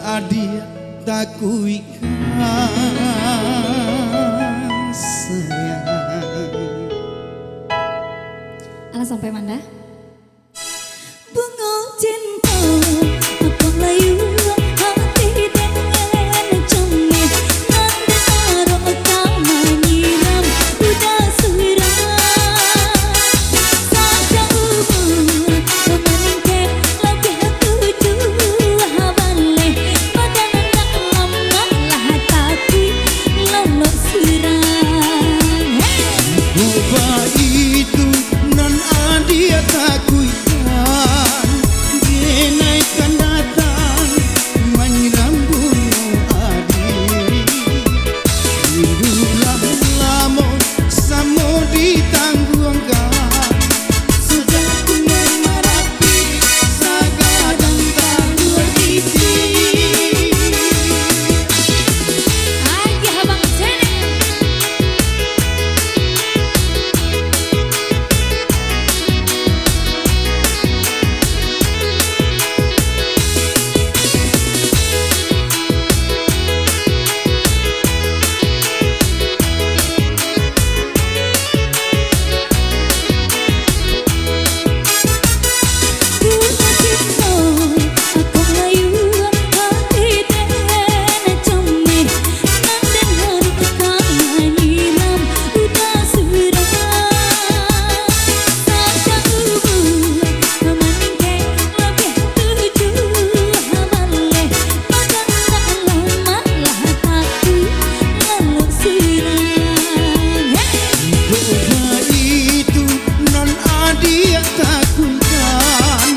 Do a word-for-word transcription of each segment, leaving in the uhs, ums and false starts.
Adiak takuik ka sayang. Alah sampai manda? Bungo cinto, apo layua hati den cameh, nan den arok ka manyiram uda surang. Sajak umua maningkek labiah tujuah baleh, badan ndak lamak lah takuik lalok surang. Hei! Baitu nan adiak takuikan, denai kan datang manyiram bungo adiak. Rindu lah lamo samo ditangguangkan, sajak Gunung Marapi sagadang taluah iti. Agiah Abang Cene. Baitu nan adiak takuikan,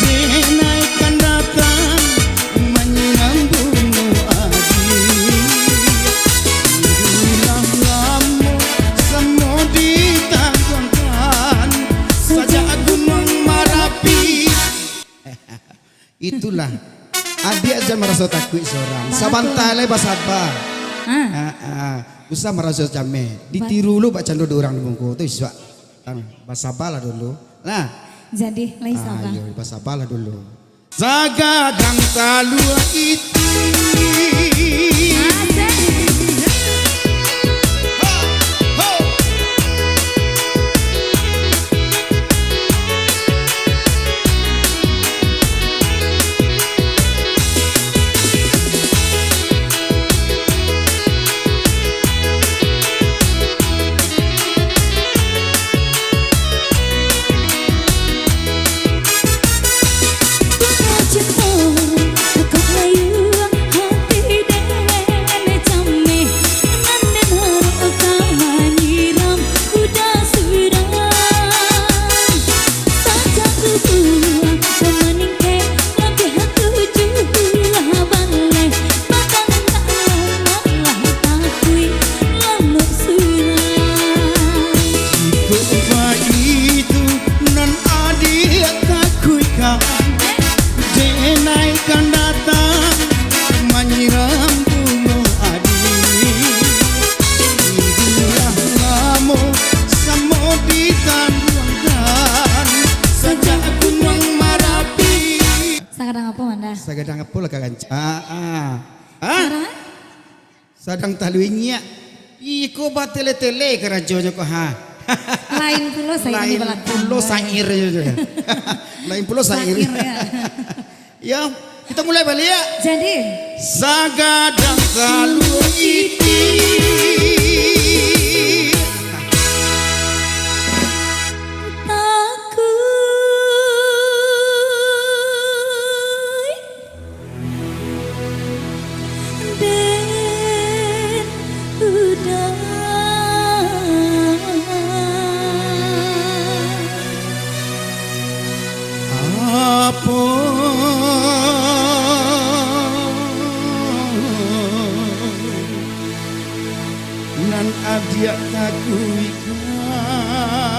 denai kan datang manyiram bungo adiak. Rindu lah lamo samo ditangguangkan, sajak Gunung Marapi. Itulah. Adiak jan maraso takuik surang. Sabanta lai basaba. Ah. Ah, ah. Usah maraso cameh. Ditiru lu bakcando dek urang di muko tu isuak. Tang, basabalah dulu. Nah. Jadi, lai saba. Ayo, basabalah dulu. Sagadang taluah iti. Asik. Ha, ho. Jikok baitu nan adiak takuikan, denai kan datang manyiram bungo adiak. Rindu lah lamo samo ditangguangkan, sajak Gunung Marapi. Sagadang apo, Manda? Sagadang apo lah ka rancak? Ah, ah. Ah? Sagadang? Sadang taluah inyiak. Iko batele-tele karajonyo ko, ha. Lain pulo sair. Lain pulo sairnyo. Lain pulo sair. Sair, ya. Ya, kita mulai baliak. Jadi. Sagadang taluah iti. Takuik. Den uda. Apo nan adiak takuikan?